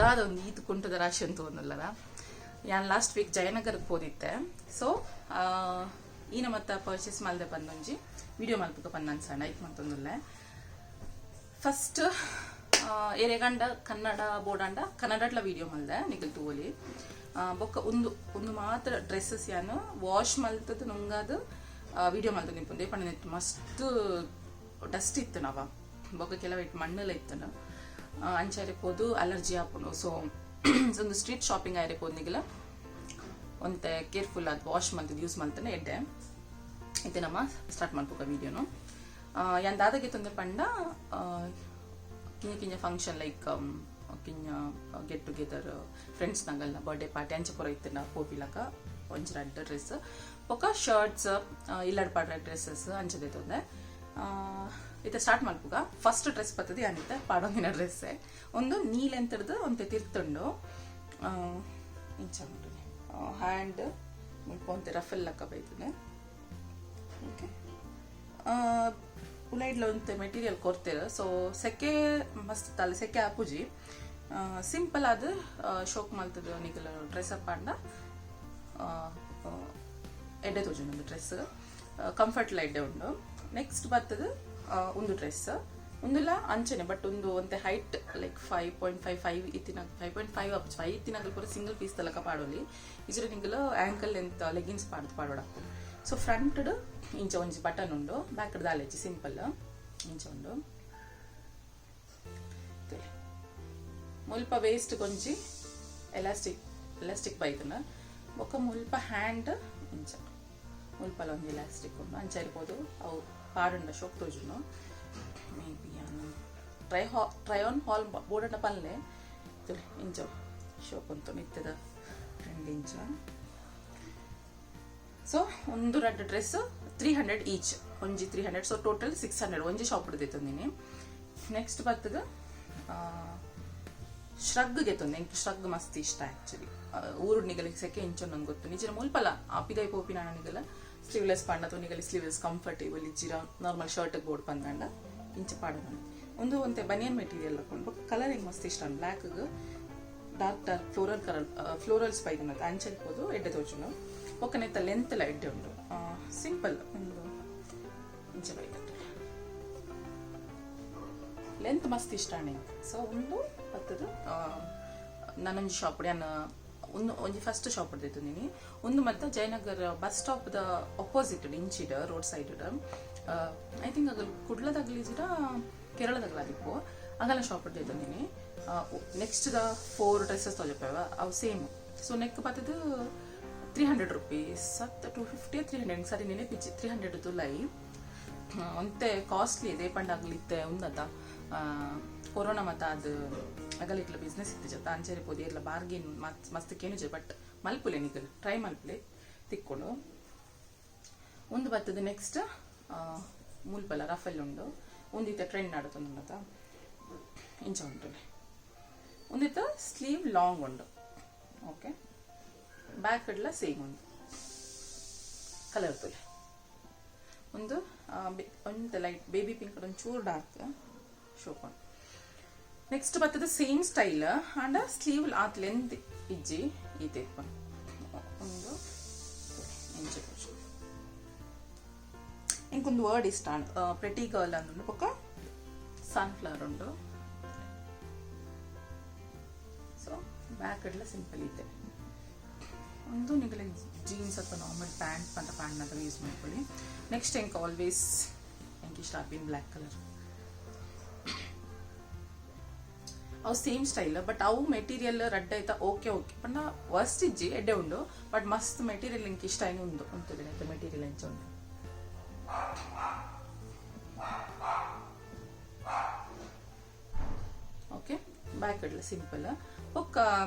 ದಾದ ಒಂದು ಈತ್ ಕುಂಟುದ ರಾಶಿ ಅಂತ ಒಂದುಲ್ಲರ. ಯಾನ್ ಲಾಸ್ಟ್ ವೀಕ್ ಜಯನಗರಕ್ಕೆ ಪೋದಿತ್ತೆ. ಸೊ ಈನ ಮತ್ತ ಪರ್ಚೇಸ್ ಮಲ್ದೆ ಬಂದೊಂಜಿ ವಿಡಿಯೋ ಮಲ್ಪುಗ ಪಂದ್ ಅನ್ಸಂಡ ಐಕ್ ಮಂತೊಂದುಲ್ಲೆ. ಫಸ್ಟ್ ಏರೆಗಂಡ ಕನ್ನಡ ಬೋಡಾಂಡ ಕನ್ನಡಟ್ಲ ವಿಡಿಯೋ ಮಲ್ದೆ, ನಿಗಲ್ ತೂವೊಲಿ. ಬೊಕ್ಕ ಉಂದು ಉಂದು ಮಾತ್ರ ಡ್ರೆಸ್ಸಸ್ ಯಾನ್ ವಾಶ್ ಮಲ್ತದ್ ನುಂಗಾದ್ ವಿಡಿಯೋ ಮಲ್ತೊಂದು ನಿಂಪುಂಡು ಪಂಡ ನೆಟ್ ಮಸ್ತ್ ಡಸ್ಟ್ ಇತ್ತನವ, ಬೊಕ್ಕ ಕೆಲವು ಮಣ್ಣುಲ ಇತ್ತನ. ಅಂಚಾರೆ ಪೋದು ಅಲರ್ಜಿ ಆಪುಂಡು. ಸೊ ಒಂದು ಸ್ಟ್ರೀಟ್ ಶಾಪಿಂಗ್ ಆಯರೆ ಪೋದು ನಿಗಲ ಒಂತೆ ಕೇರ್ಫುಲ್ ಆದ್ ವಾಶ್ ಮಲ್ತದ್ ಯೂಸ್ ಮಲ್ತಂಡ ಎಡ್ಡೆ. ಇತ್ತೆ ನಮ್ಮ ಸ್ಟಾರ್ಟ್ ಮಲ್ಪುಗ ವಿಡಿಯೋನು. ಯಾನ್ ದಾದಗೆ ತೊಂದ್ರೆ ಪಂಡ ಕಿಂಜ ಕಿಂಜ ಫಂಕ್ಷನ್, ಲೈಕ್ ಕಿಂಜ ಗೆಟ್ ಟುಗೆದರ್, ಫ್ರೆಂಡ್ಸ್ ನಗಲ್ನ ಬರ್ಡೇ ಪಾರ್ಟಿ ಅಂಚ ಪೂರ ಇತ್ತಂಡ ಪೋಪಿಲಕ ಒಂಜಿ ರಡ್ಡ್ ಡ್ರೆಸ್, ಬೊಕ್ಕ ಶರ್ಟ್ಸ್, ಇಲ್ಲಡ್ ಪಾಡ್ರೆ ಡ್ರೆಸ್ಸಸ್ ಅಂಚ ದೆತೊಂದೆ. ಇತ್ತೆ ಸ್ಟಾರ್ಟ್ ಮಲ್ಪುಗ. ಫಸ್ಟ್ ಡ್ರೆಸ್ ಬತ್ತದ ಯಾನಿತ್ತೆ ಪಾಡೊಂದಿನ ಡ್ರೆಸ್. ಒಂದು ನೀ ಲೆಂತ್ ಒಂತೆ ತಿರ್ತುಂಡು, ಇಂಚ ಉಂಟು. ಹ್ಯಾಂಡ್ ಮುಲ್ಪ ಒಂತೆ ರಫಲ್ ಲೆಕ್ಕ ಬೈತದೆ. ಓಕೆ, ಉಲೈಡ್ಲ ಒಂತೆ ಮೆಟೀರಿಯಲ್ ಕೊರ್ತೆರ್. ಸೊ ಸೆಕೆ ಮಸ್ತ್ ತಲೆ ಸೆಕೆ ಆಪುಜಿ. ಸಿಂಪಲ್ ಆದ್ ಶೋಕ್ ಮಲ್ತದ ನಿಕಲ್ ಡ್ರೆಸ್ ಅಪ್ ಆಂಡ ಎಡ್ಡೆ ತೋಜುಂಡು. ಡ್ರೆಸ್ ಕಂಫರ್ಟ್ ಎಡ್ಡೆ ಉಂಡು. ನೆಕ್ಸ್ಟ್ ಬತ್ತದ ಒಂದು ಡ್ರೆಸ್. ಉಂದುಲ ಅಂಚನೆ, ಬಟ್ ಒಂದು ಒಂತೆ ಹೈಟ್ ಲೈಕ್ 5.55 ಇತ್ತಿನ, 5.5 ಅಪ್ 5 ಇತ್ತಿನಾಗಲ್ ಪೂರ ಸಿಂಗಲ್ ಪೀಸ್ ತಲಕ ಪಾಡೊಲಿ. ಇಜ್ರ ನಿಂಗಲ ಆಂಕಲ್ ಲೆಂತ್ ಲೆಗಿನ್ಸ್ ಪಾಡ್ದು ಪಾಡೋಡಪ್ಪು. ಸೊ ಫ್ರಂಟ್ ಇಂಚ ಒಂಜಿ ಬಟನ್ ಉಂಡು, ಬ್ಯಾಕ್ ದಾಲೆಜ್ಜಿ, ಸಿಂಪಲ್ ಇಂಚ ಉಂಡು. ತೂಲೆ. ಮುಲ್ಪ ವೇಸ್ಟ್ ಗೊಂಜಿ ಎಲಾಸ್ಟಿಕ್ ಎಲಾಸ್ಟಿಕ್ ಬೈದನ. ಬೊಕ್ಕ ಮುಲ್ಪ ಹ್ಯಾಂಡ್ ಇಂಚ ಮುಲ್ಪಲ ಒಂಜಿ ಎಲಾಸ್ಟಿಕ್ ಉಂಡು. ಅಂಚ ಇರ್ಬೋದು ಅವು ಪಾಡುಂಡ ಶೋಕ್ ತೋಜುಂಡು. May be try on haul ಬೋಡಂಡ ಪನ್ಲೆ. ತೂಲೆ, ಇಂಚ ಶೋಕ್ ಉಂತು ಮಿತ್ತದ ಟ್ರೆಂಡ್ ಇಂಚ. ಸೊ ಒಂದು ರಡ್ಡ್ ಡ್ರೆಸ್ 300 ಈಚ್, ಒಂಜಿ 300, ಸೊ ಟೋಟಲ್ 600 ಒಂಜಿ ಶಾಪ್ ದೆತ್ತೊಂದಿನಿ. ನೆಕ್ಸ್ಟ್ ಬತ್ತದ ಶ್ರಗ್ ಗೆತ್ತೊಂದು. ಎಂಕ್ ಶ್ರಗ್ ಮಸ್ತ್ ಇಷ್ಟ ಆಕ್ಚುಲಿ. ಊರು ನಿಗಲಿಗೆ ಸೆಕೆ ಇಂಚ ನಂಗೆ ಗೊತ್ತು ನಿಜ. ಮುಲ್ಪಲ ಆ ಪಿದೈ ಪೋಪಿನ ನಿಗಲ ಸ್ಲೀವ್ಲೆಸ್ ಪಾಂಡ ಅಥವಾ ನಿಗಲಿ ಸ್ಲೀವ್ಲೆಸ್ ಕಂಫರ್ಟೇಬಲ್ ಇಜ್ಜಿರ ನಾರ್ಮಲ್ ಶರ್ಟ್ ಬೋರ್ಡ್ ಪಂದಂಡ ಇಂಚ ಪಾಡೋಣ. ಒಂದು ಒಂತೆ ಬನಿಯನ್ ಮೆಟೀರಿಯಲ್ ಹಾಕೊಂಡು. ಕಲರ್ ಎಂಕ್ ಮಸ್ತ್ ಇಷ್ಟ. Black, dark dark floral colour, florals ಬೈದನ ಅಂಚ ಇರ್ಬೋದು, ಎಡ್ಡೆ ತೋಜುಂಡು. ಬೊಕ್ಕ ನೆತ್ತ ಲೆಂತ್ ಎಲ್ಲ ಎಡ್ಡೆ ಉಂಡು. ಸಿಂಪಲ್ ಒಂದು ಇಂಚ ಬೈದ. ಲೆಂತ್ ಮಸ್ತ್ ಇಷ್ಟ ಎಂಕ್. ಸೊ ಉಂದು ಬತ್ತದ ನಾನೊಂಜಿ ಶಾಪ್ ಯಾನ್ ಒಂದು ಒಂಜಿ ಫಸ್ಟ್ ಶಾಪ್ ದೆತ್ತೊಂದಿನಿ. ಒಂದು ಮತ್ತೆ ಜಯನಗರ್ ಬಸ್ ಸ್ಟಾಪ್ ದ ಅಪೋಸಿಟ್ ಇಂಚಿಡ್ ರೋಡ್ ಸೈಡ್. I think ಅಗಲ್ ಕುಡ್ಲದಾಗಲಿಜಿಡ ಕೇರಳದಾಗಲ ಆದಿಪ್ಪು, ಅಗಲ ಶಾಪ್ ದೆತ್ತೊಂದಿನಿ. ನೆಕ್ಸ್ಟ್ the four dresses ತೋಜಪ್ಪವ, ಅವು ಸೇಮ್. ಸೊ ನೆಕ್ ಬತ್ತದ ₹300 ಅತ್ತ 250, 300, ಸರಿ ನೆನಪಿಜ್ಜಿ. 300 ತುಲೈ ಒಂತೆ ಕಾಸ್ಟ್ಲಿ ಇದೆ. ಪಂಡ ಅಗಲಿತ್ತೆ ಉಂದತ ಕೊರೋನಾ ಮತ್ತ ಅದು ಅಗಲಿಟ್ಲ ಬಿಸ್ನೆಸ್ ಇತ್ತು ಜೊತೆ ಅಂಚೆರಿ ಪೋದು ಇರ್ಲ ಬಾರ್ಗೇನ್ ಮಸ್ತ್ ಮಸ್ತ್ ಕೇನುಜೆ. ಬಟ್ ಮಲ್ಪುಲೆ, ನಿಗಲ್ ಟ್ರೈ ಮಲ್ಪುಲೆ, ತಿಕ್ಕೊಂಡು. ಒಂದು ಬತ್ತದ ನೆಕ್ಸ್ಟ್ ಮುಲ್ಪಲ ರಫಲ್ ಉಂಡು. ಒಂದಿತ್ತ ಟ್ರೆಂಡ್ ನಡತೊಂದುಂಡತ, ಇಂಚ ಉಂಟು. ಒಂದಿತ್ತ ಸ್ಲೀವ್ ಲಾಂಗ್ ಉಂಡು. ಓಕೆ, ಬ್ಯಾಕ್ ಇಡ್ಲ ಸೇಮ್ ಉಂಡು. ಕಲರ್ ತುಲೆ. ಒಂದು ಒಂದು ಲೈಟ್ ಬೇಬಿ ಪಿಂಕ್, ಒಂದು ಚೂರು ಡಾರ್ಕ್ ಶೋಕ್ ಉಂಡು. ನೆಕ್ಸ್ಟ್ ಬರ್ತದೆ ಸೇಮ್ ಸ್ಟೈಲ್ ಅಂಡ್ ಸ್ಲೀವ್ ಆತ್ ಲೆಂತ್ ಇಜ್ಜಿ, ಈತೆ ಒಂದು ಇಂಚ. ಇಂಕೊಂದು ವರ್ಡ್ ಇಷ್ಟ, ಪ್ರೆಟಿ ಗರ್ಲ್ ಅಂದುಂಡು. ಬೊಕ್ಕ ಸನ್ಫ್ಲವರ್ ಉಂಡು. ಸೊ ಬ್ಯಾಕ್ ಇಡ್ಲ ಸಿಂಪಲ್ ಇದೆ. ಒಂದು ನಿಗಲ ಜೀನ್ಸ್ ಅಥವಾ ನಾರ್ಮಲ್ ಪ್ಯಾಂಟ್ ಪಂತ ಪ್ಯಾಂಟ್ ಯೂಸ್ ಮಾಡ್ಕೊಳ್ಳಿ. ನೆಕ್ಸ್ಟ್ ಎಂಕ್ ಆಲ್ವೇಸ್ ಎಂಕ್ ಇಷ್ಟ ಆಪಿನ್ ಬ್ಲ್ಯಾಕ್ ಕಲರ್. ಅವು ಸೇಮ್ ಸ್ಟೈಲ್, ಬಟ್ ಅವು ಮೆಟೀರಿಯಲ್ ರಡ್ಡ್ ಐತ ಓಕೆ ಓಕೆ ಪಂಡ ವರ್ಸ್ಟ್ ಇಜ್ಜಿ, ಎಡ್ಡೆ ಉಂಡು. ಬಟ್ ಮಸ್ತ್ ಮೆಟೀರಿಯಲ್ ಎಂಕ್ ಇಷ್ಟ ಆಯ್ನ ಉಂದು ಉಂತುದೆ. ಮೆಟೀರಿಯಲ್ ಎಂಚ ಉಂಡು. ಓಕೆ, ಬ್ಯಾಕ್ ಇಡ್ಲ ಸಿಂಪಲ್. ಬೊಕ್ಕ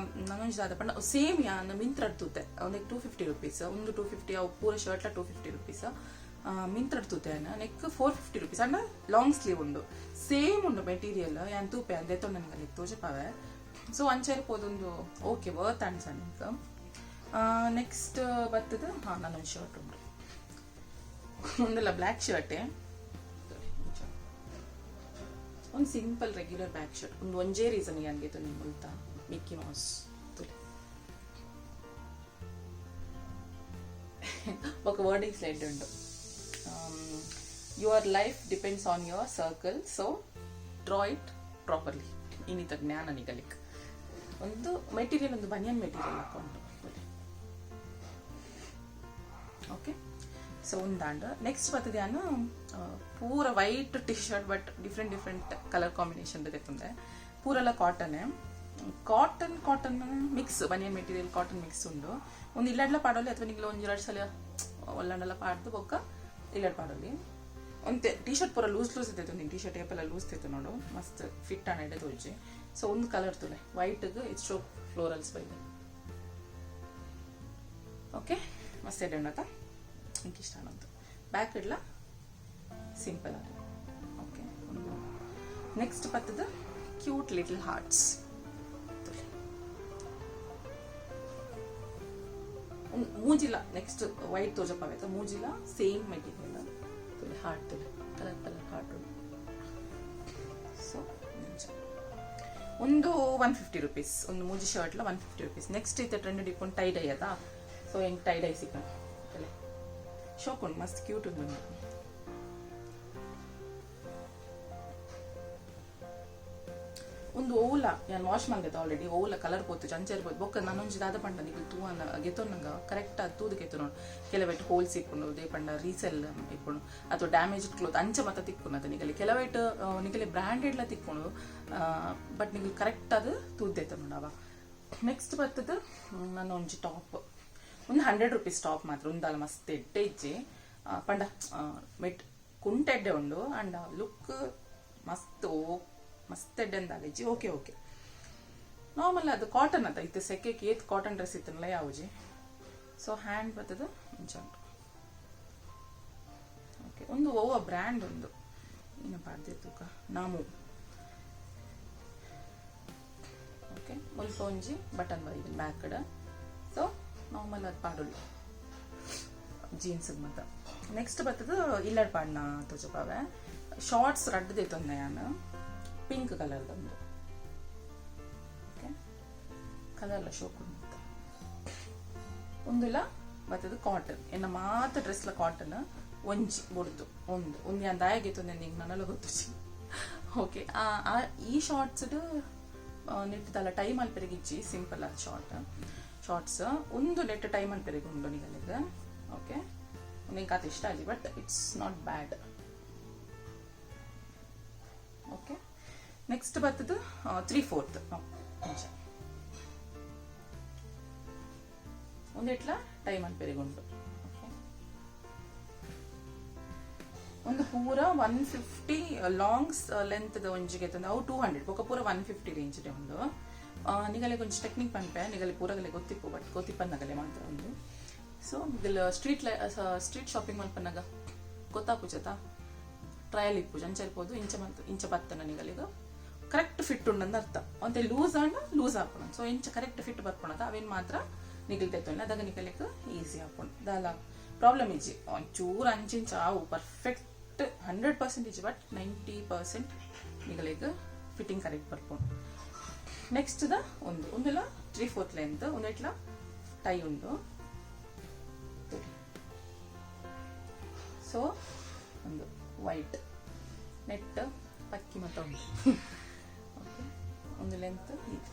ನನೊಂಜಿ ದಾದ ಪಂಡ ಸೇಮ್ ಯಾನ್ ಮಿಂತ್ರಡ್ ತೂತೆ. ಒಂದಕ್ಕೆ ₹250, ಒಂದು 250. ಅವು ಪೂರ ಶರ್ಟ್ಲ ₹250. ಮಿಂತ್ರಡ್ ತೂತೆ ಯಾನ್, ನೆಕ್ ₹450 ಅಂಡ ಲಾಂಗ್ ಸ್ಲೀವ್ ಉಂಡು, ಸೇಮ್ ಉಂಡು ಮೆಟೀರಿಯಲ್. ಯಾನ್ ತೂಪೆ ಅಂದೆ ನನಗೆ ತೋಜಪಾವೆ. ಸೊ ಅಂಚೆರೆ ಪೋದೊಂದು ಓಕೆ ವರ್ತ್ ಅನ್ಸಂಡ್. ನೆಕ್ಸ್ಟ್ ಬತ್ತದ ಹಾ ನಾನೊಂದು ಶರ್ಟ್ ಉಂಡು. ಒಂದಲ್ಲ ಬ್ಲ್ಯಾಕ್ ಶರ್ಟೇ, ಒಂದು ಸಿಂಪಲ್ ರೆಗ್ಯುಲರ್ ಬ್ಯಾಕ್ ಶರ್ಟ್. ಒಂದು ಒಂಜೇ ರೀಸನ್ ಯಾನ್ಗೆ ನಿಮ್ಗೆ ಮುಲ್ತ. ಮಿಕ್ಕಿ ಮೌಸ್ ತುಲೆ ఒక వర్డింಗ್ ಸ್ಲೈಡ್ ಉಂಡು. Your life depends on your circle, so draw it properly. ಇನ್ನಿತ ಜ್ಞಾನ ನಿಗಲಿಕ್ ಒಂದು ಮೆಟೀರಿಯಲ್, ಒಂದು ಬನಿಯನ್ ಮೆಟೀರಿಯಲ್ ಹಾಕೊಂಡು. ಓಕೆ, ಸೊ ಒಂದಾಂಡ್. ನೆಕ್ಸ್ಟ್ ಬರ್ತದೆ ನಾನು ಪೂರ white T shirt, but different different colour combination ತೆತ್ತುಂದೆ. ಪೂರೆಲ್ಲ cotton, cotton cotton mix, banian material cotton mix ಉಂಡು. ಒಂದು ಇಲ್ಲಡ್ಲ ಪಾಡೋಲಿ ಅಥವಾ ನಿಗ್ಲ ಒಂಜಿ ಎರಡು ಸಲ ಒಲ್ಲಂಡಲ ಪಾಡ್ದು ಬೊಕ್ಕ ಇಲ್ಲಡ್ ಪಾಡೋಲಿ. ಒಂತೆ ಟಿ ಶರ್ಟ್ ಪೂರ ಲೂಸ್ ಲೂಸ್ ಇತ್ತು. ಟಿ ಶರ್ಟ್ ಏಪೆಲ್ಲ ಲೂಸ್ ಇತ್ತು ನೋಡು, ಮಸ್ತ್ ಫಿಟ್ ಆನ್ ಎಡೆ ತೋಜಿ. ಸೊ ಒಂದು ಕಲರ್ ತುಲೆ, ವೈಟ್ಗೆ ಇದು ಶೋ ಫ್ಲೋರಲ್ಸ್ ಬೈದೆ. ಓಕೆ, ಮಸ್ತ್ ಎಡೆ ಉಂಡತ, ಇಂಕ್ ಇಷ್ಟ ಅನ್ನೋದು. ಬ್ಯಾಕ್ ಇಡ್ಲ ಸಿಂಪಲ್ ಅದು. ಓಕೆ, ಒಂದು ನೆಕ್ಸ್ಟ್ ಬರ್ತದ ಕ್ಯೂಟ್ ಲಿಟಲ್ ಹಾರ್ಟ್ಸ್. ಮೂಜಿಲ ನೆಕ್ಸ್ಟ್ ವೈಟ್ ತೋಜಪ್ಪ. ಮೂಜಿಲ ಸೇಮ್ ಮೆಟೀರಿಯಲ್ ತುಲೆ, ಹಾರ್ಟ್ ತುಲೆ, ಕಲರ್ ಕಲರ್ ಹಾರ್ಟ್. ಸೊ ಒಂದು ₹150 ಒಂದು ಮೂಜಿ ಶರ್ಟ್ಲ ₹150. ನೆಕ್ಸ್ಟ್ ಇತ್ತೆ ಟ್ರೆಂಡ್ ಇಪ್ಪುಂಡು ಟೈ ಡೈ ಅದ. ಸೊ ಹೆಂಗೆ ಟೈ ಡೈ ಸಿಕ್ಕ ಶೋಕ್ ಉಂಡು, ಮಸ್ತ್ ಕ್ಯೂಟ್ ಉಂಡು. ಒಂದು ಓಲ ಯಾನ್ ವಾಶ್ ಮಲ್ದೆತ ಆಲ್ರೆಡಿ, ಓಲ ಕಲರ್ ಪೋತು ಚಂಚರ್ ಪೋತು. ಬೊಕ್ಕ ನಾನೊಂಜಿ ದಾದ ಪಂಡ, ನಿಕುಲು ತೂವನ ಗೆತೊನ್ನಗ ಕರೆಕ್ಟ್ ಆದ್ ತೂದು ಗೆತೊನೊಡು. ಕೆಲವೆಟ್ ಹೋಲ್ಸ್ ಇಪ್ಪುಂಡು, they ಪಂಡ ರೀಸೆಲ್ ಇಪ್ಪುಂಡು ಅಥವಾ ಡ್ಯಾಮೇಜ್ಡ್ ಕ್ಲೋತ್ ಅಂಚ ಮತ ತಿಕ್ಕುಂಡು. ಅದು ನಿಗಲಿ ಕೆಲವೆಟ್ ನಿಗಲಿ ಬ್ರ್ಯಾಂಡೆಡ್ಲ ತಿಕ್ಕುಂಡು, ಬಟ್ ನಿಗಲಿ ಕರೆಕ್ಟ್ ಅದು ತೂದು ದೆತೊನೊಡು ಅವ. ನೆಕ್ಸ್ಟ್ ಬರ್ತದ ನನ್ನ ಒಂಜಿ ಟಾಪ್, ಒಂದು ₹100 ಟಾಪ್ ಮಾತ್ರ. ಒಂದಲ್ಲ ಮಸ್ತ್ ಎಡ್ಡೆ ಇಜ್ಜಿ ಪಂಡ ಮೆಟ್ ಕುಂಟೆ ಎಡ್ಡೆ ಉಂಡು ಅಂಡ್ ಲುಕ್ ಮಸ್ತ್ ಓ ಮಸ್ತ್ ಎಡ್ಡೆ ಅಂದಾಲಿಜ್ಜಿ. ಓಕೆ ಓಕೆ, ನಾರ್ಮಲ್ ಅದು ಕಾಟನ್ ಅದ. ಇತ್ತೆ ಸೆಕೆಗೆ ಏತ್ ಕಾಟನ್ ಡ್ರೆಸ್ ಇತ್ತನಲ್ಲ ಯಾವುಜಿ. ಸೊ ಹ್ಯಾಂಡ್ ಬರ್ತದ ಇಂಚ ಉಂಟು. ಓಕೆ, ಒಂದು ಓವ ಬ್ರ್ಯಾಂಡ್ ಒಂದು ಏನಪ್ಪ ಅದೇ ತೂಕ ನಾಮು. ಓಕೆ, ಮುಲ್ಪ ಒಂಜಿ ಬಟನ್ ಬೈದಿನ ಬ್ಯಾಕ್ ಕಡೆ. ಸೊ ನಾರ್ಮಲ್ ಅದು ಪಾಡೊಲಿ ಜೀನ್ಸ್ ಮತ್ತ. ನೆಕ್ಸ್ಟ್ ಬರ್ತದ ಇಲ್ಲಡ್ ಪಾಡ್ನ ತೋಜಪಾವೆ. ಶಾರ್ಟ್ಸ್ ರಡ್ಡ್ ದೆತೊಂದೆ ಯಾನ್, ಪಿಂಕ್ ಕಲರ್ ಒಂದು. ಓಕೆ, ಕಲರ್ ಶೋಕ್ ಉಂಡು. ಒಂದುಲ ಬರ್ತದ ಕಾಟನ್. ಎನ್ನ ಮಾತ ಡ್ರೆಸ್ಲ ಕಾಟನ್ ಒಂಜಿ ಬೊಡ್ದು ಒಂದು ಒಂದು ಯಾನ್ ದಾಯೆ ಗೆತೊಂದೆ ನಿಂಗೆ ನನಲ ಗೊತ್ತುಜಿ. ಓಕೆ, ಈ ಶಾರ್ಟ್ಸ್ ನೆಟ್ಟದಲ್ಲ ಟೈಮ್ ಅಲ್ಪೆರೆಗ್ ಇಜ್ಜಿ, ಸಿಂಪಲ್ ಆದ ಶಾರ್ಟ್ಸ್ ಒಂದು ನೆಟ್ ಟೈಮ್ ಅಲ್ಪೆರೆಗ್ ಉಂಡು ನಿಗಲಿಗ್. ಓಕೆ, ನಿಂಗೆ ಅದು ಇಷ್ಟ ಆಜಿ, but it's not bad. Okay, next ಬರ್ತದ 3/4 ಇಂಚ. ಒಂದೆಟ್ಲ ಟೈಮ್ ಅಲ್ಪೆರೆಗ್ ಉಂಡು. ಓಕೆ, ಒಂದು ಪೂರ 150 ಲಾಂಗ್ ಲೆಂತ್ ಒಂಜಿಗೆ ಅವು 200, ಬೊಕ ಪೂರ 150 ರೇಂಜ್ ಉಂಡು. ನಿಗಲೆ ಒಂಜಿ ಟೆಕ್ನಿಕ್ ಪನ್ಪೆ, ನಿಗಲೆ ಪೂರಗಲೆ ಗೊತ್ತಿಪ್ಪು, ಬಟ್ ಗೊತ್ತಿಪ್ಪನ್ನಗಲೆ ಮಾತ್ರ ಉಂಡು. ಸೊ ನಿಗಲ್ ಸ್ಟ್ರೀಟ್ ಸ್ಟ್ರೀಟ್ ಶಾಪಿಂಗ್ ಮಲ್ಪನ್ನಗ ಗೊತ್ತಾಪುಜತ, ಟ್ರಯಲ್ ಇಪ್ಪುಜ ಅಂಚ ಇರ್ಬೋದು. ಇಂಚ ಮಂತ್ ಇಂಚ ಬತ್ತನ ನಿಗಲಿಗ ಕರೆಕ್ಟ್ ಫಿಟ್ ಉಂಡಂದ ಅರ್ಥ. ಒಂತೆ ಲೂಸ್ ಆಂಡ ಲೂಸ್ ಆಪುಂಡು. ಸೊ ಇಂಚ ಕರೆಕ್ಟ್ ಫಿಟ್ ಬರ್ಪುಣದ ಅವೇನು ಮಾತ್ರ ನಿಗಲ್ ತೆತ್ತೊಂಡ ಅದಾಗ ನಿಗಲಿಕ್ ಈಸಿ ಆಪುಂಡು. ದಾಲ ಪ್ರಾಬ್ಲಮ್ ಇಜ್ಜಿ. ಒಂಚೂರು ಅಂಚಿಂಚ ಆವು, ಪರ್ಫೆಕ್ಟ್ 100% ಇಜ್ಜಿ, ಬಟ್ 90% ನಿಗಲಿಗ್ ಫಿಟ್ಟಿಂಗ್ ಕರೆಕ್ಟ್ ಬರ್ಪುಂಡು. ನೆಕ್ಸ್ಟ್ ದ ಒಂದು ಒಂದೆಲ್ಲ 3/4 ಲೆಂತ್, ಒಂದೆಟ್ಲ ಟೈ ಉಂಡು. ಸೊ ಒಂದು ವೈಟ್ ನೆಟ್ ಪಕ್ಕಿ ಮತ್ತ ಉಂಟು. ಓಕೆ, ಒಂದು ಲೆಂತ್ ಇದು.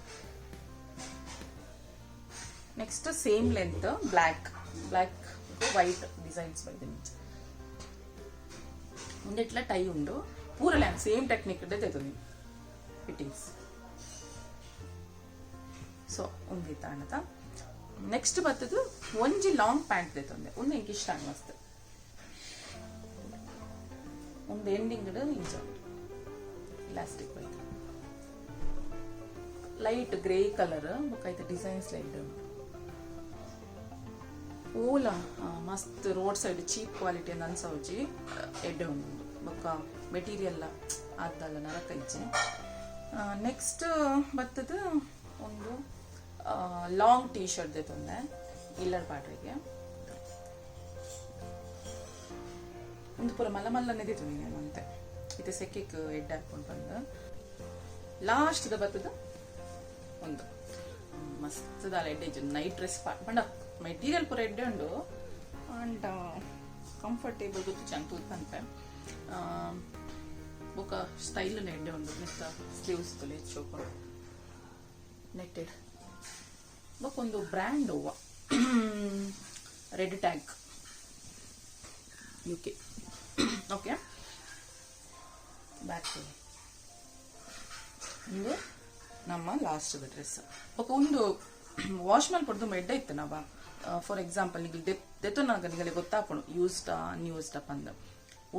Next same length black, black white designs ಬೈದಿನಿ. ಒಂದೆಟ್ಲ ಟೈ ಉಂಡು. ಪೂರ ಲ್ಯಾಂಗ್ ಸೇಮ್ ಟೆಕ್ನಿಕ್ ತೆತ್ತೊಂದಿ ಫಿಟ್ಟಿಂಗ್ಸ್. ಸೊ ಒಂದಿತ್ತ ಅಣ್ಣತ. ನೆಕ್ಸ್ಟ್ ಬರ್ತದ ಒಂಜಿ ಲಾಂಗ್ ಪ್ಯಾಂಟ್ ತೆತ್ತೊಂದೆ. ಒಂದು ಎಂಕ್ ಇಷ್ಟ ಮಸ್ತ್. ಒಂದು ಎಂಡಿಂಗ್ ಇಂಚ ಉಂಟು, ಇಲಾಸ್ಟಿಕ್ ಬೈತ, ಲೈಟ್ ಗ್ರೇ ಕಲರ್ ಬೊಕ್ಕ ಐತ ಡಿಸೈನ್ಸ್ ಲೈಟ್ ಉಂಟು. ಓಲ ಮಸ್ತ್ ರೋಡ್ ಸೈಡ್ ಚೀಪ್ ಕ್ವಾಲಿಟಿ ಅಂತ ಅನ್ಸೌಜಿ, ಎಡ್ಡೆ ಉಂಡು. ಬೊಕ್ಕ ಮೆಟೀರಿಯಲ್ ಆದ್ದಲ್ಲ ನರಕ ಇಜ್ಜಿ. ನೆಕ್ಸ್ಟ್ ಬರ್ತದ ಒಂದು ಲಾಂಗ್ ಟೀ ಶರ್ಟ್ ದೆತೊಂದೆ ಇಲ್ಲಡ್ ಪಾಡ್ರಿಗೆ. ಒಂದು ಪೂರ ಮಲ್ಲ ಮಲ್ಲನೆ ದೆತೊಂದಿನಿ ಅಂತೆ, ಇತ್ತೆ ಸೆಕೆಕ್ ಎಡ್ಡೆ ಹಾಕೊಂಡು ಬಂದು. ಲಾಸ್ಟ್ ದ ಬರ್ತದ ಒಂದು ಮಸ್ತ್ ದಾಲ ಎಡ್ಡೆ ನೈಟ್ ಡ್ರೆಸ್ ಪಂಡ ಮೆಟೀರಿಯಲ್ ಪೂರ ಎಡ್ಡೆ ಉಂಡು. ಅಂಡ್ ಕಂಫರ್ಟೇಬಲ್ ಗೊತ್ತು ಚಂದ ತೂತ್ ಪನ್ಪೆ. ಬೊಕ ಸ್ಟೈಲ್ ಎಡ್ಡೆ ಉಂಡು. ಮಿತ್ತ ಸ್ಲೀವ್ಸ್ ತುಲೆ ಚೋಕು ನೆಟ್ಟೆಡ್. ಬೊಕ ಒಂದು brand ಒವ್ವ, red tag UK. Okay, back. ಒಂದು ನಮ್ಮ ಲಾಸ್ಟ್ ಡ್ರೆಸ್. ಬೊಕ ಒಂದು ವಾಶ್ ಮಲ್ಪೊಡ್ದು ಎಡ್ಡೆ ಇತ್ತು ನಾವ. ಫಾರ್ ಎಕ್ಸಾಂಪಲ್, ನಿಗಲ್ ದೆತ್ತೊನಾಗ ನಿಗಲೆ ಗೊತ್ತಾಪುಂಡು ಯೂಸ್ಡ್ ಅನ್ಯೂಸ್ಡ್ ಪಂದ್.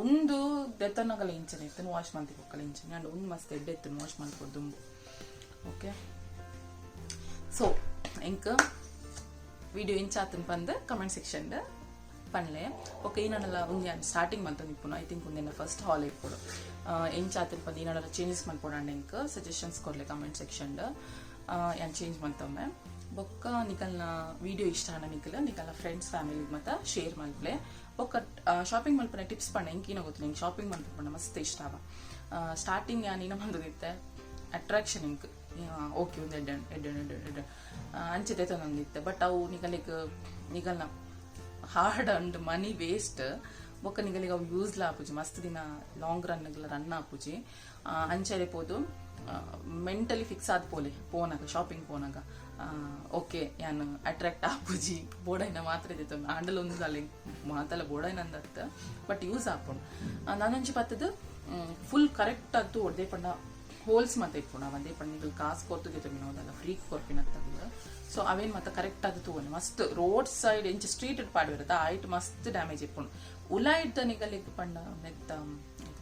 ಒಂದು ದೆತ್ತೊನಾಗಲ ಇಂಚನೆ ಇತ್ತು, ವಾಶ್ ಮಲ್ತಿ ಬೊಕ್ಕಲ ಇಂಚನೆ. ಅಂಡ್ ಒಂದು ಮಸ್ತ್ ಎಡ್ಡೆ ಇತ್ತು ವಾಶ್ ಮಲ್ಪೊಡ್ದು. ಓಕೆ, ಸೊ ಎಂಕ್ ವಿಡಿಯೋ ಇಂಚಾತನ್ ಪಂದ್ ಕಮೆಂಟ್ ಸೆಕ್ಷನ್ ಪನ್ಲೆ. ಓಕೆ, ಈನಲ್ಲ ಒಂದು ಸ್ಟಾರ್ಟಿಂಗ್ ಮಂತೊಂದು ಇಪ್ಪುನು. I think ಒಂದೆನ್ನ first ಹಾಲ್ ಇಪ್ಪುಡು. ಎಂಚಾತನ್ ಪಂದ್ ಏನಾರ ಚೇಂಜಸ್ ಮಲ್ಪೊಡಂಡ ಎಂಕ್ ಸಜೆಷನ್ಸ್ ಕೊರ್ಲೆ ಕಮೆಂಟ್ ಸೆಕ್ಷನ್. ಯಾನ್ ಚೇಂಜ್ ಮಲ್ತೊಮ್ಮೆ. ಬೊಕ್ಕ ನಿಕಲ್ನ ವಿಡಿಯೋ ಇಷ್ಟ ಆಂಡ ನಿಕಲ್ ನಿಕಲ್ನ ಫ್ರೆಂಡ್ಸ್, ಫ್ಯಾಮಿಲಿ ಮತ್ತ ಶೇರ್ ಮಲ್ಪ್ಲೆ. ಬೊಕ್ಕ ಶಾಪಿಂಗ್ ಮಲ್ಪುನ ಟಿಪ್ಸ್ ಪಂಡ ಎಂಕಿನ ಗೊತ್ತು, ನಿಂಗೆ ಶಾಪಿಂಗ್ ಮಲ್ಪುನ ಮಸ್ತ್ ಇಷ್ಟ ಆವ. ಸ್ಟಾರ್ಟಿಂಗ್ ಯಾನ್ ಇನ ಮಂದೊಂದಿತ್ತೆ ಅಟ್ರಾಕ್ಷನ್ ಎಂಕ್, ಓಕೆ, ಒಂದು ಎಡ್ಡೆ ಎಡ್ಡೆ ಎಡ್ಡೆ ಎಡ್ಡೆ ಅಂಚೆ ತೇತೊಂದಿತ್ತೆ. ಬಟ್ ಅವು ನಿಕಲಿಗ್ ನಿಕಲ್ನ hard earned money waste. ಬೊಕ್ಕ ನಿಗಲಿಗೆ ಅವು ಯೂಸ್ ಆಪುಜಿ, ಮಸ್ತ್ ದಿನ long run run ಆಪುಜಿ. ಅಂಚೆ ಪೋದು ಮೆಂಟಲಿ ಫಿಕ್ಸ್ ಆದ್ ಪೋಲೆ ಪೋನಾಗ, ಶಾಪಿಂಗ್ ಪೋನಾಗ. ಓಕೆ, ಯಾನ್ ಅಟ್ರಾಕ್ಟ್ ಆಪುಜಿ, ಬೋಡೈನ ಮಾತ್ರ ಇದ್ದಿತ್ತು ಆಂಡಲ ಒಂದು ಅಲ್ಲಿ ಮಾತಲ್ಲ ಬೋಡೈನ ಅಂದತ್ತ, ಬಟ್ ಯೂಸ್ ಆಪುಂಡು. ನಾನೊಂಜಿ ಪತ್ತದ ಫುಲ್ ಕರೆಕ್ಟ್ ಆದ್ದು ಒಡ್ದೆ ಪಂಡ ಹೋಲ್ಸ್ ಮತ್ತೆ ಇಪ್ಪುಂಡು. ಅವಂದೇ ಪಂಡ ನಿಗಲ್ ಕಾಸು ಕೊರ್ತು ಗೆತೊಂಬಿನ ಫ್ರೀ ಕೊರ್ಪಿನತ್ತಲ್ಲ. ಸೊ ಅವೇನ್ ಮತ್ತೆ ಕರೆಕ್ಟ್ ಆದ್ ತೂವನೆ. ಮಸ್ತ್ ರೋಡ್ ಸೈಡ್ ಎಂಚ ಸ್ಟ್ರೀಟ್ ಪಾಡ್ವಿರತ್ತ ಆಯ್ಟ್ ಮಸ್ತ್ ಡ್ಯಾಮೇಜ್ ಇಪ್ಪುಂಡು. ಉಲಾಯ್ದ ನಿಗಲಿಗ್ ಪಂಡ ನೆತ್ತ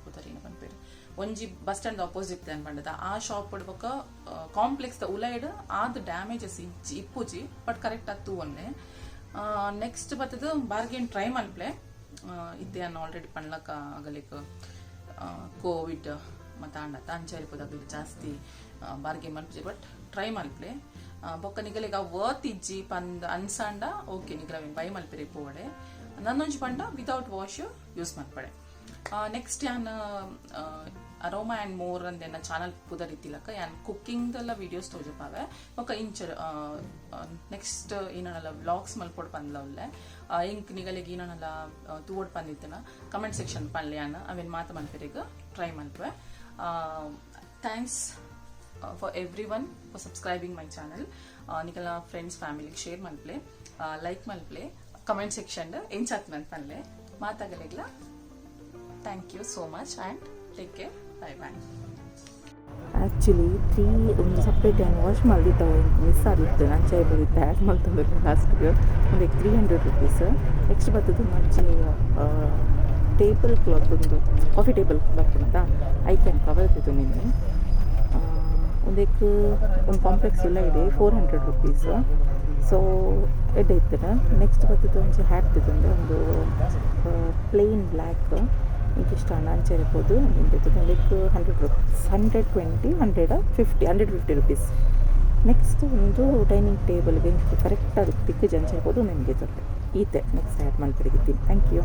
ಪುದರ್ ಏನ ಪನ್ಪೇರು, ಒಂಜಿ bus stand opposite ಅನ್ ಪಂಡದ ಆ ಶಾಪ್ ಬೊಕ್ಕ ಕಾಂಪ್ಲೆಕ್ಸ್ ದ ಉಲೈಡ್ ಆದ್ ಡ್ಯಾಮೇಜಸ್ ಇಜ್ಜಿ, ಇಪ್ಪುಜಿ. ಬಟ್ ಕರೆಕ್ಟ್ ಆದ್ ತೂವೊನ್ನೆ. ನೆಕ್ಸ್ಟ್ ಬತ್ತದ ಬಾರ್ಗೇನ್ ಟ್ರೈ ಮಲ್ಪ್ಲೆ. ಇತ್ತೆ ಯಾನ್ ಆಲ್ರೆಡಿ ಪನ್ಲಕ ಆಗಲಿಕ್ ಕೋವಿಡ್ ಮತ್ತೆ ಆಂಡತ್ತ ಅಂಚಾರಿಪೋದ ಜಾಸ್ತಿ ಬಾರ್ಗೇನ್ ಮಲ್ಪುಜಿ, ಬಟ್ ಟ್ರೈ ಮಲ್ಪ್ಲೆ. ಬೊಕ್ಕ ನಿಗಲಿಗ ವರ್ತ್ ಇಜ್ಜಿ ಪಂದ್ ಅನ್ಸಂಡ, ಓಕೆ, ನಿಗಲ ಅವೇನ್ ಬೈ ಮಲ್ಪೆರೆ ಪೋವಡೆ. ನನ್ನೊಂಜಿ ಪಂಡ without wash use ಮಲ್ಪಡೆ. Next ಯಾನ್ aroma and more ಅಂದೆನ್ನ channel ಪುದರ್ ಇತ್ತಿಲಕ್ಕ ಯಾನ್ ಕುಕ್ಕಿಂಗ್ ದೆಲ್ಲ ವಿಡಿಯೋಸ್ ತೋಜಪಾವೆ. ಬೊಕ್ಕ ಇಂಚ ನೆಕ್ಸ್ಟ್ ಏನಲ್ಲ ವ್ಲಾಗ್ಸ್ ಮಲ್ಪೊಡ್ ಪಂದ್ಲ ಉಲ್ಲೆ. ಇಂಕ್ ನಿಗಲಿಗೆ ಏನಲ್ಲ ತೂವೊಡ್ ಪಂದಿತ್ತನ ಕಮೆಂಟ್ ಸೆಕ್ಷನ್ ಪನ್ಲೆ. ಯಾನ್ ಅವೇನ್ ಮಾತ ಮಲ್ಪೆರೆಗ್ ಟ್ರೈ ಮಲ್ಪುವೆ. Thanks for everyone for subscribing my channel. ನಿಕಲ್ನ friends, ಫ್ಯಾಮಿಲಿಗೆ ಶೇರ್ ಮಲ್ಪ್ಲೆ, ಲೈಕ್ ಮಲ್ಪ್ಲೆ, ಕಮೆಂಟ್ ಸೆಕ್ಷನ್ ಎಂಚಾತ್ ಪನ್ಲೆ. ಮಾತಾಗಲಿಗ್ಲ thank you so much and take care. Bye bye. Actually three ಒಂದು ಸಪ್ರೇಟ್ ಏನು ವಾಶ್ ಮಲ್ದಿತ್ತವ, ಮಿಸ್ ಆದಿತ್ತು. ಅಂಚೆ ಬದಿತ್ತು ಆ್ಯಡ್ ಮಲ್ತೊಂದು ಲಾಸ್ಟ್ಗೆ. ಒಂದು ₹300. ನೆಕ್ಸ್ಟ್ ಬರ್ತದೆ ಮಜ್ಜಿ ಟೇಬಲ್ ಕ್ಲಾತ್. ಒಂದು ಕಾಫಿ ಟೇಬಲ್ ಬರ್ಪುನತ ಐಕ್ ಯಾನ್ ಕವರ್ ನಿನ್ನೆ. ಒಂದೆಕ್ ಒಂದು ಕಾಂಪ್ಲೆಕ್ಸ್ ಇಲ್ಲ ಇದೆ, ₹400. ಸೊ ಎಡ್ಡೆ ಇತ್ತದ. ನೆಕ್ಸ್ಟ್ ಬರ್ತದೆ ಒಂಜಿ ಹ್ಯಾಟ್ ತಿಂದೆ, ಒಂದು ಪ್ಲೇನ್ ಬ್ಲ್ಯಾಕ್. ಇಂಕ್ ಇಷ್ಟ ಅಂಚೆ ಇರ್ಬೋದು. ಒಂದಕ್ಕೆ ₹100, 120, 150, ₹150. Next ಒಂದು ಡೈನಿಂಗ್ ಟೇಬಲ್ಗೆ ಕರೆಕ್ಟ್ ಅದಕ್ಕೆ ತಿಕ್ಕ ಅಂಚೆ ಇರ್ಬೋದು ನಿಮಗೆ. ಈತೆ ನೆಕ್ಸ್ಟ್ ಆ್ಯಡ್ ಮಲ್ಪೆರಿಗಿದ್ದೀನಿ. Thank you.